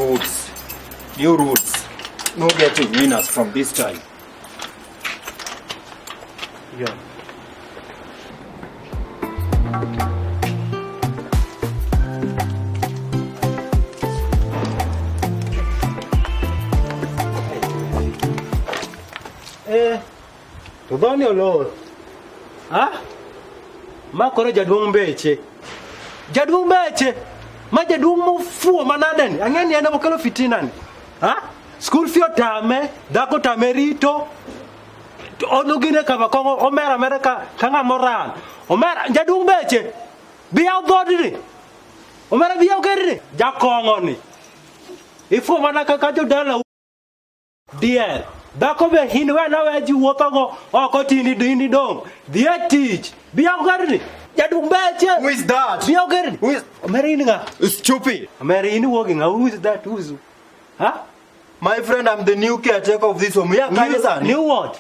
rules. New rules. No getting winners from this time. Yeah. Eh, to dhoni olor. Ha? Ma koro jaduong' mbeche. Jaduong' mbeche. Ma jaduong' mofuwo manade ni. Ang'e ni en ema okelo fitina ni. Ha? School fee otame, dhako otame rito. To ono gine kama kong'o omera amera ka ng'ama oran. Omera, jaduong' mbeche. Bi yaw dhoodni. Omera bi yaw gedni. Jakong'o ni. Ifuwo mana kaka jodala Diel. Dhako be in wena we ji wuothogo oko tini dini dong. Dhi e tich. Bi yaw garni. Jaduong' beche. Who is that? Bi yaw garni. Who is Omera in ng'a? Stupid. Omera in iwuok gi ng'a? Who is that? Who is Ha? My friend, I'm the new caretaker of this home. Yeah, New, sani. new what?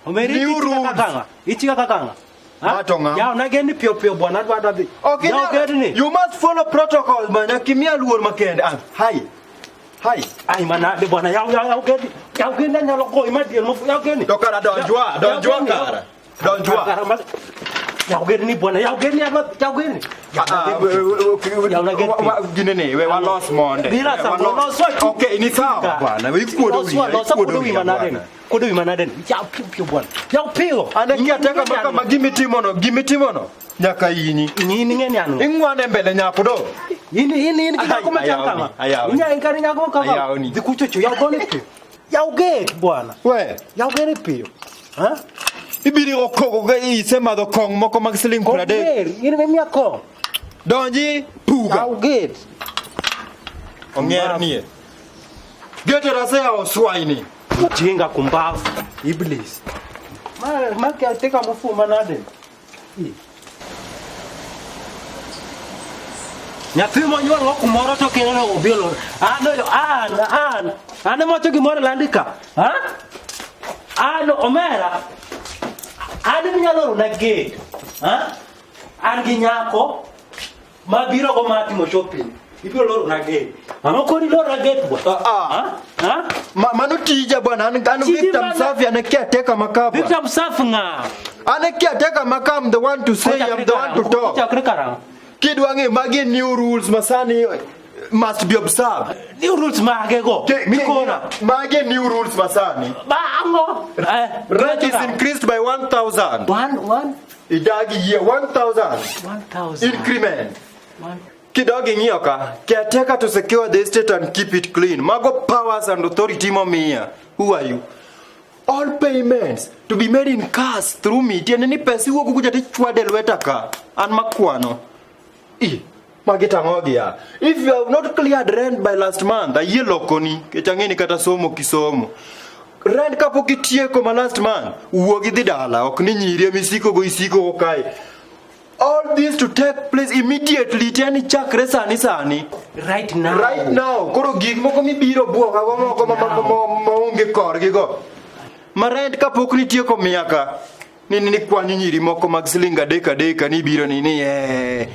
Omera New ichika rules. kaka ng'a? Ichika kaka ng'a? Ha? Ma to ng'a? Yaw na geni piyo piyo bwana adwa adwa dhi. Okay, Yaw gerni. you must follow protocol, man. Akimia luor makende. Ah, hi. Hi. Ai manade bwana yaw yaw yaw gerni. Yaw gerni anyalo goyi madier mofu yaw gerni. To kara donjwa, donjwa kara. Donjwa. Yaw gerni bwana yaw gerni adwa yaw gerni. Ah, ah, ginene, we walos monde. Bila We sa walos. Okay, ni sawa bwana. We ikuodo Loswa wiya, losa ikuodo kuodo wi wiya manade. bwana. Kuodo wi manade. Yaw piyo piyo bwana. Yaw piyo. An e caretaker ma kama gimitimono, gimitimono. Nyaka inyi. Ng'ini ng'eni ang'o? Ing'wane mbele nyako do. In in in gi nyako Ai, machal ayawni, kama. ayawni. Inya in kar nyako kama. Ayawni. Dhi kucho cho yaw gone piyo. Yaw gate bwana. We, Yaw gate piyo. Ha? ibiro koko ga isemadho kong' moko mag siling 30. Oger, in be miya kong. Donji, puga. Yaw gate. Ong'er nie. Gete raseyawo swaini. Jinga kumbavu. Iblis. Ma ma caretaker mofuwo manade. Nyathi monyuol go kumoro to kineno obilo. An an an an ema wacho gimoro landi ka. Ha? An omera. An minyalo orona gate. Ha? An gi nyako mabiro go mar timo shopping. Ibiro lorona gate. Ang'o koro ilorona gate bwana? Ah, ah. Ha? Ha? Mano tija bwana, an Tiji Victor mana- Msafi an e caretaker ma ka bwana. Victor Msafi ng'a? An e caretaker ma ka, I'm the one to say, I'm the one to talk. Kochakre karang'o? Kidwa ng'eyo magi new rules masani must be observed. New rules mage go? Mikona. Magi new rules masani. Ba ang'o? Rent is increased by 1,000. One, one, Idagi yie 1,000. 1,000. Increment. One. Kidog ing'iyo ka, caretaker to secure the estate and keep it clean. Mago powers and authority momiya. Who are you? All payments to be made in cash through me. Tiende ni pesa iwuok kucha tichwade lweta ka. An makwano. I, magi tang'o gi ya. If you have not cleared rent by last month, ayie lokoni. Nikech ang'e ni kata somo kisomo. Rent kapok itieko ma last month, wuog idhi dala. Ok ni nyiri ema isiko go isiko go kae. All this to take place immediately, tiende ni chakre sani sani. Right now. Right now, koro gik moko mibiro buoka go moko maonge korgi go. Ma rent kapok nitieko miya ka, ni kwanyo nyiri moko mag siling adek adek ni biro ni eh.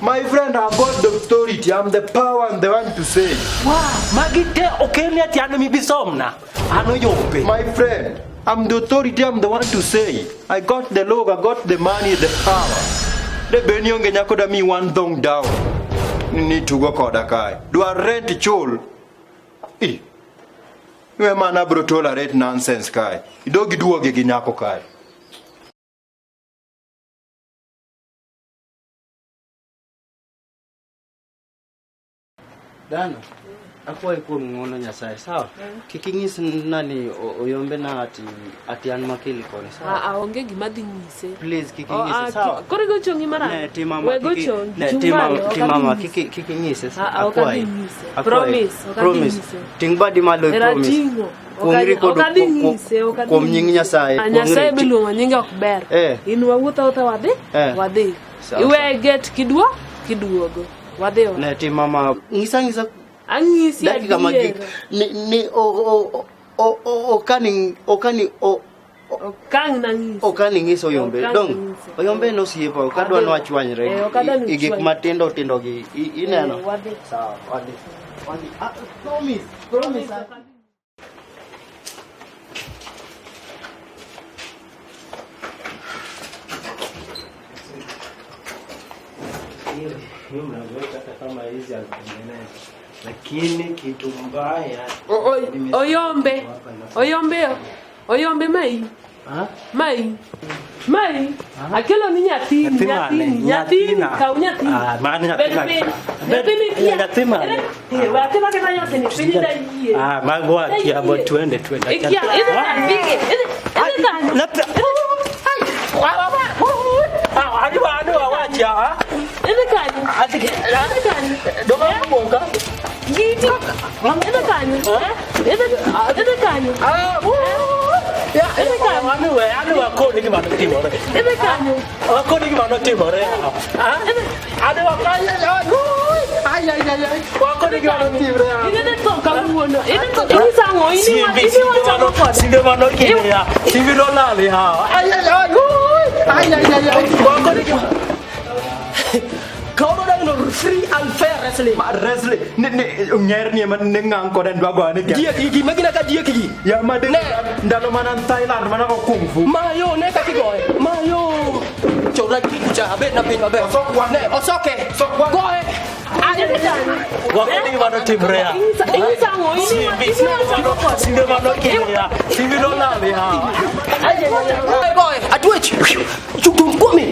My friend, I've got the authority, I'm the power, I'm the one to say. Wow, magi te okelni ati an ema ibi somna. An oyope. My friend, I'm the authority, I'm the one to say. I got the law, I got the money, the power. De bed ni onge nyako da mi one thong down. Ni tugo koda kae. Dwar rent ichul. I. We mana bro tolerate nonsense kae. Idog iduoge gi nyako kae. Dano, akwayi kuom ng'uono Nyasaye, sawa? Kik inyis nani oyombe na ati an makili koni, sawa? Ah, ah, onge gima dhi nyise. Please kik Oh, inyise, ah, sawa? koro igo chongi marach. Ne, ti mama, We go kik chongi, ne, chung ti mama, malo, ok ti adhi mama, nyisi. kik inyise, Ah, ah, ok adhi akwayi. nyise. Akwayi. Promise, ok adhi Promise. nyise. Ting' badi malo i Era promise. ting'o. Ok Kuong'ri adhi- kod ok adhi nyise, ok adhi kuom nying nyise. Nyasaye. Ah, kuong'ri. Nyasaye miluongo nyinge ok ber. Eh. In wawuotho awuotha wadhi, Eh. wadhi. Sawa, Iwe get kidwo, kiduogo. Wadhi wa. Ne, ti mama, ng'isa ng'isa Anyisi dakika magik adier. ni okani okani o Okang nang'isi. Ok an ing'iso Oyombe. Ok ang' Dong, ing'ise. Oyombe en osiepa, ok adwa Adhi. ni wachwanyre. Eh, ok adwa ni I gik uchwanyre. matindo tindo gi ineno. Eh, wadhi. Sawa, wadhi. Wadhi. Ah, promise, promise. Hiyo mlango wetu hata kama hizi alitengeneza, lakini kitu mbaya Oyombe. Oyombe. Oyombe mai. Ha? Mai. Mai. Akelo ni nyathini, Nyathi mane? nyathini, nyathini, Nyathina. kaw nyathini. Ah, mano nyathina. Bed piny. Nyathini kia. Nyathi mane? Eh, we atim aketa nyathini piny dayie. Ah, mago akia bo Dayie. twende twende. Ikia, idhi kanye? Idhi kanye? Adwa adwa wacha. Ah? Idhi kanye? Ati Idhi kanye? dogo bonga. Giti. Idhi kanye? Eh? Idhi kanye? Ah, ya, anu we, anu akoni gima notimore. Idhi kanye? Akoni gima notimore. Ah? Anu akoni ay ay ay ay. Akoni gima notimore. Idhi tho kawuono. Idhi tho. Inyisa ang'o? In iwacho koda. Simbe mano kinde ya. Simbe nolal ya. Ay ay ay. Ay ay ay ay. Akoni gima Kawuono dang no free and fair wrestling. Ma wrestling ne ne ng'er ni ema ne ng'ang koda ndwa go ane. Diek gi magina ka diek gi. Ya ma de ndalo mana Thailand mana go kung fu. Mayo ne kaka igoye. Mayo. Chora kiku cha abed na piny maber. Osok wang'. Ne osoke. Osok wang'. Goye. Idhi kanye? Wakoni gima notimore ya. Inyisa ang'o? In iwacho koda. Simbe mano kinde ya. Simbe nolal ya. Goye goye. Atwech. Don't quote me.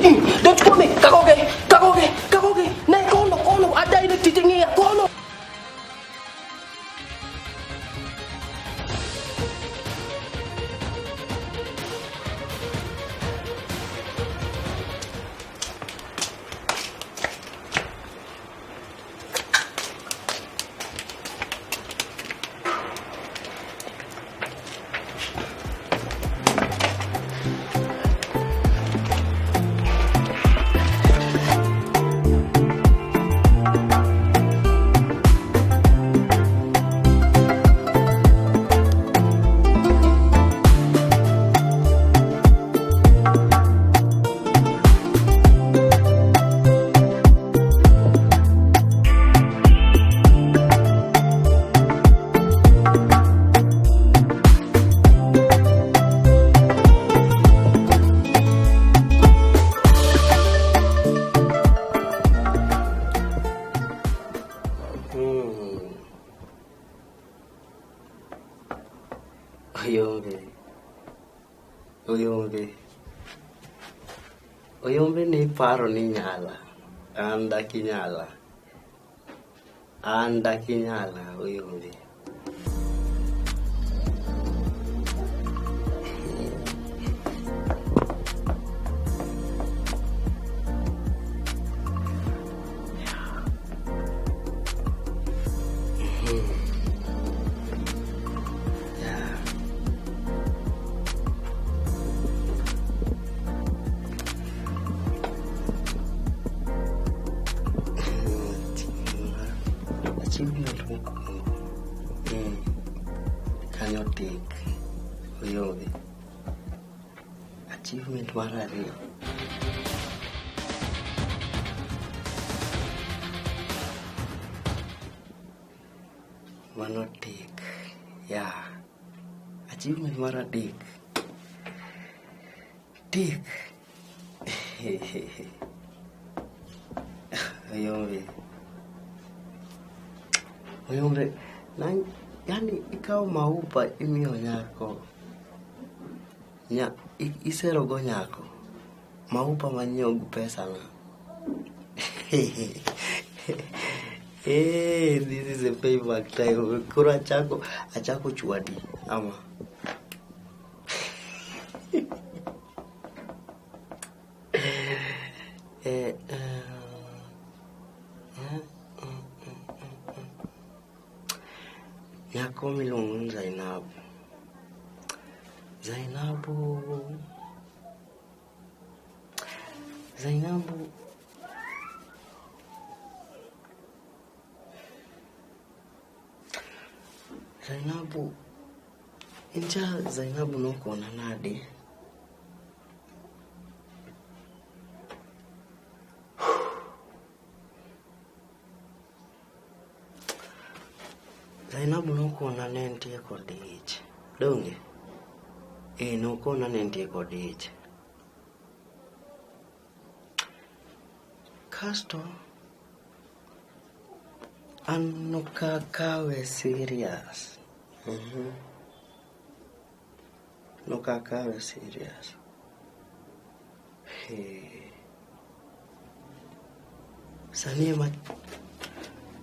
Don't quote me. Kagoge. Kagoge. Kagoge. Ne kono kono. Adai ne titingia kono. Oyombe. Oyombe. Oyombe ni paro ni nyala. An dak inyala. An dak inyala, Oyombe. Achievement mokwongo. Kanyo tik. Oyombe. Achievement mar ariyo. Mano tik. Yeah. Achievement mar adek. Tik. Oyombe. Oyombe, na, yani ikawo maupa imiyo nyako. Isero go nyako. Maupa manyiewo gi pesa na. Hey, this is a payback time. Koro achako chwadi ama. Nyako miluongo ni Zainabu. Zainabu. Zainabu. Zainabu. Incha Zainabu nokona nade. Zainabu nokona ne nitie kod ich. Donge? Nokona ne nitie kod ich. Kasto an nokakawe serious. Nokakawe serious. Hey. Sani ema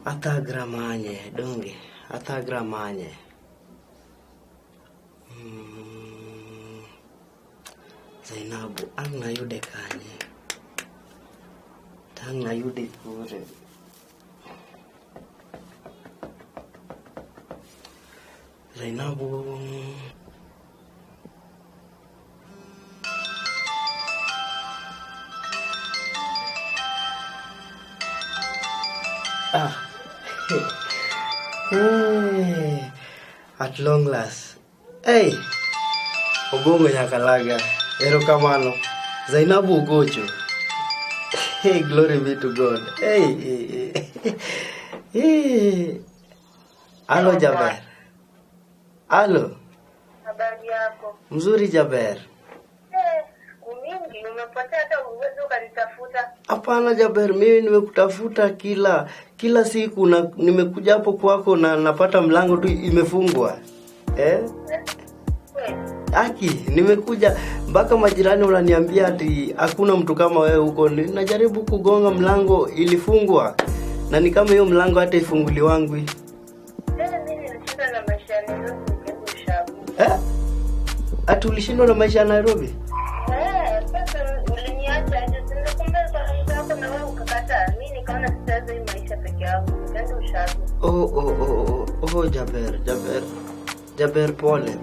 athagra manye, donge? Athagra manye. Zainabu, ang' nayude kanye? Tang' nayude kure? Zainabu. Ah. Hey. At long last. Hey. Obongo nyakalaga. Erokamano. Zainabu ogocho. Hey, glory be to God. Hey, hey, hey. Hey. Halo Jaber. Halo. Habari yako? Mzuri Jaber. Siku mingi umepotea, hata uwezo ukanitafuta. Hapana Jaber, mimi nimekutafuta kila siku na nimekuja hapo kwako na napata mlango tu imefungwa. Aki, nimekuja mpaka majirani wananiambia ati hakuna mtu kama wewe huko. Najaribu kugonga mlango ilifungwa. Na ni kama hiyo mlango hata ifunguliwangu. Mimi nilishindwa na maisha ya Nairobi ushago. Ati ulishindwa na maisha ya Nairobi? Sasa uliniacha aje? Nilikwambia kwa hapo na wewe ukakataa. Mimi nikaona sitaweza hii maisha peke yangu. Nikaenda ushago. Oh, Jaber. Jaber, pole.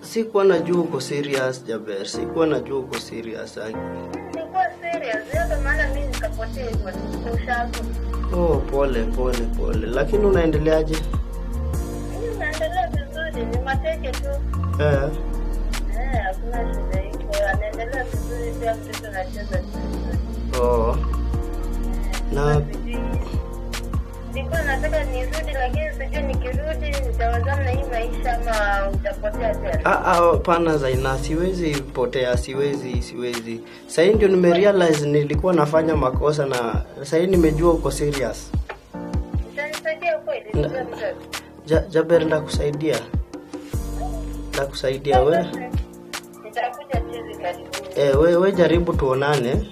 Sikuwa najua uko serious Jaber. Sikuwa najua uko serious. Nilikuwa serious. Ndio maana mimi nikapotea hivyo ushago. Oh, pole. Lakini unaendeleaje? Mimi naendelea vizuri, ni mateke tu. Hakuna shida iko. Anaendelea vizuri pia, mtoto anacheza vizuri. Oh. Na nilikuwa nataka nirudi, lakini sijui nikirudi nitawazana na hii maisha ama utapotea tena. Hapana Zaina, siwezi potea, siwezi. Sasa ndio nimerealize nilikuwa nafanya makosa na sasa nimejua uko serious. Utanisaidia kweli? Jaber, ndakusaidia. Ndakusaidia wewe. Nitakuja chizi karibu. Wewe jaribu tuonane.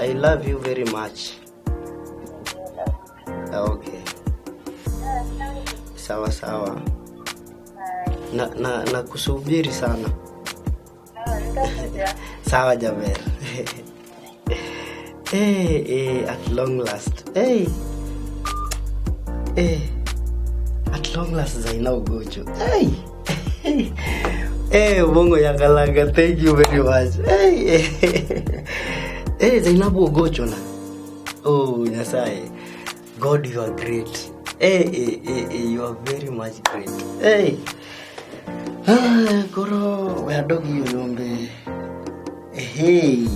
I love you very much. Okay. Sawa. Na kusubiri sana. Sawa Jaber. At long last. At long last Zaina ogocho. Bongo Nyakalaga, thank you very much. Zainabu ogocho na. Oh, Nyasaye. God, you are great. You are very much great. Koro, we are doggy yombe. Hey.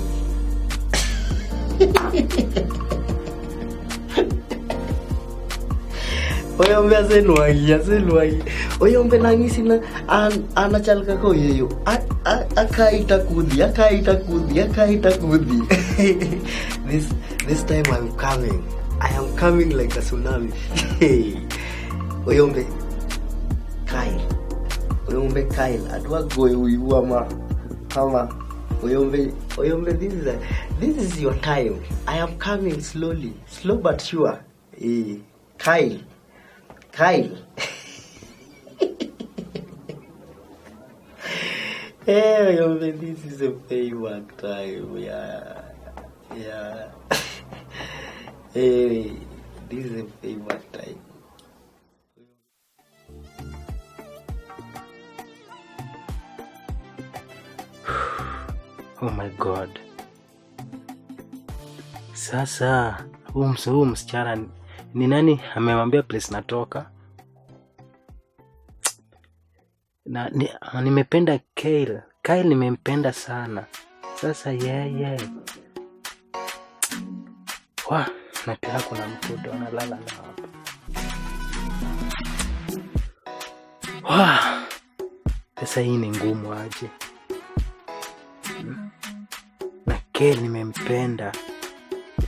Oyombe asenwagi. Oyombe nangisi na anachalka ko yeyo. Akaita kudhi. This time I'm coming. I am coming like a tsunami. Oyombe Kyle. Adwa goyo uyuama. Kama Oyombe, this is your time. I am coming slowly, slow but sure. Kyle. Oyombe, this is a payback time. Yeah. Hey, this is a payback time. Oh my God. Sasa, huyu msichana ni nani amemwambia place natoka? Na nimependa Kyle. Kyle nimempenda sana. Sasa yeye. Wa, na pia kuna mtoto analala na hapa. Wa, sasa hii ni ngumu aje. Na Kel nimempenda.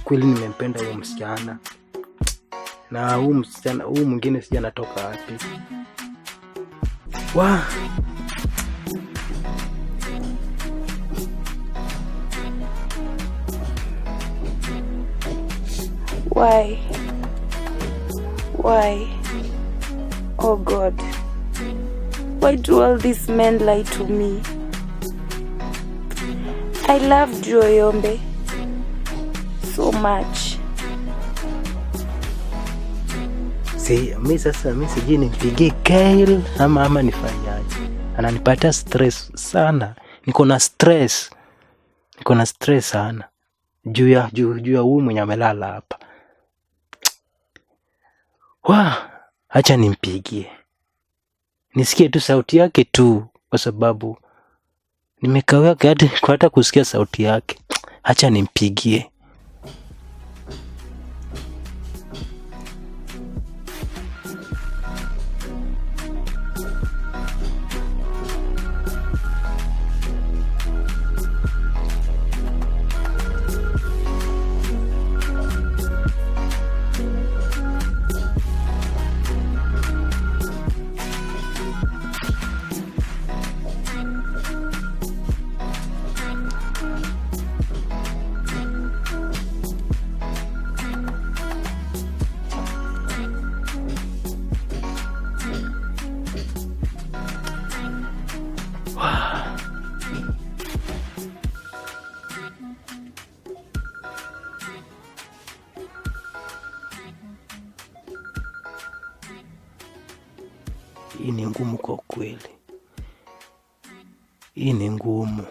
Kweli nimempenda huyo msichana. Na huyu msichana, huyu mwingine sija anatoka wapi. Wa. Why? Why? Oh God. Why do all these men lie to me? I loved you, Oyombe, so much. Si, mi sasa mi sijui nimpigie Kyle ama nifanyaje. Ananipatia stress sana. Niko na stress. Niko na stress sana. Juu ya juu ya huyu mwenye amelala hapa. Wa, acha nimpigie. Nisikie tu sauti yake tu kwa sababu nimekawia kwa hata kusikia sauti yake. Acha nimpigie. Hii ni ngumu kwa kweli. Hii ni ngumu.